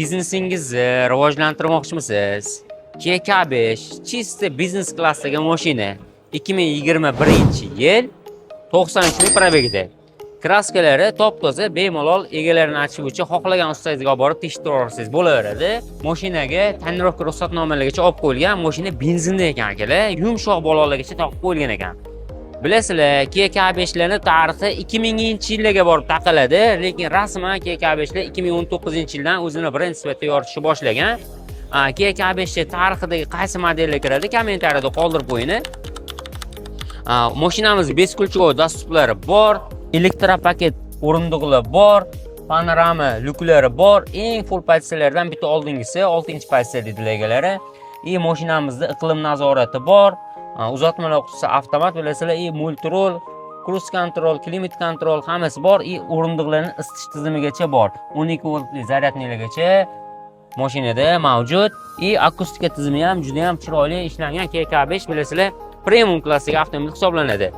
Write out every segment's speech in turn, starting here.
Biznesingizni rivojlantirmoqchimisiz? Kia K5 чисто biznes klassdagi mashina. 2021-yil, 93 ming пробег ida. Краска lari top-toza, bemalol egalarini aytishi bo'yicha xohlagan ustangizga olib borib tekshirib olsangiz bo'laveradi. Mashinaga тонировка ruxsatnomalarigacha olib qo'yilgan, mashina benzinda ekan, akalar, yumshoq balonlargacha taqib qo'yilgan ekan. Bilasizlar, Kia K5larni tarixi 2000-yillarga borib taqaladi, lekin rasman Kia K5lar 2019-yildan o'zini brend sifatida yoritishni boshlagan. Kia K5 tarixidagi qaysi modellar kiradi, kommentariyada qoldirib qo'ying. Mashinamiz бесключевой доступ lari bor, электропакет o'rindiqlar bor, panorama lyuklari bor. Eng full pozitsiyalardan bitta oldingisi, 6-pozitsiya dedilar egalari. И mashinamizda iqlim nazorati bor. Uzatmalar qutisi avtomat, bilasizlar, и мультируль, круиз-контроль, климат-контроль hammasi bor и o'rindiqlarni isitish tizimigacha bor. 12 voltli зарядный largacha mashinada mavjud и akustika tizimi ham juda ham chiroyli ishlangan. Kia K5, bilasizlar, premium klassdagi avtomobil hisoblanadi.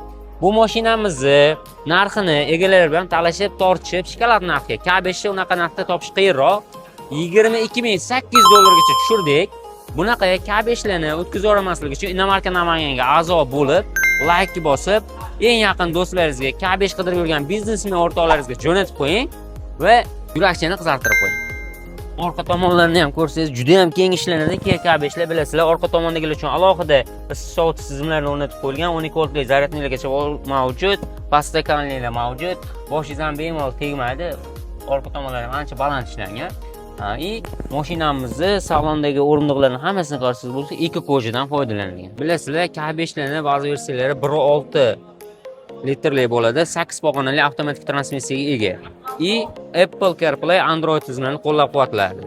Bu mashinamizni narxini egalari bilan talashib, tortishib, shokolad narxga, K5 ni unaqa narxda topish qiyinroq. 22 800 dollargacha tushirdik. Bunaqa K5larni o'tkazib yubormaslik uchun Inomarka Namanganga a'zo bo'lib, layk bosib, eng yaqin do'stlaringizga, K5 qidirib yurgan biznesmen o'rtoqlaringizga jo'natib qo'ying va yurakchani qizartirib qo'ying. Orqa tomonlarini ham ko'rsangiz, juda ham keng ishlanadi. Kia K5lar, bilasizlar, orqa tomondagilar uchun alohida issiq sovutish tizimlarini o'rnatib qo'yilgan, 12 voltli зарядный largacha mavjud, подстаканник lar mavjud. Boshingiz ham bemalol tegmaydi. Orqa tomonlari ham ancha baland ishlangan. И mashinamizni salondagi o'rindiqlarni hammasini qarasangiz bo'lsa, эко кожа dan foydalanilgan. Bilasizlar, K5larni ba'zi versiyalari 1.6 litrli bo'ladi, 8 pog'onali avtomatik transmissiyaga ega. И Apple CarPlay, Android tizimlarini qo'llab-quvvatlaydi.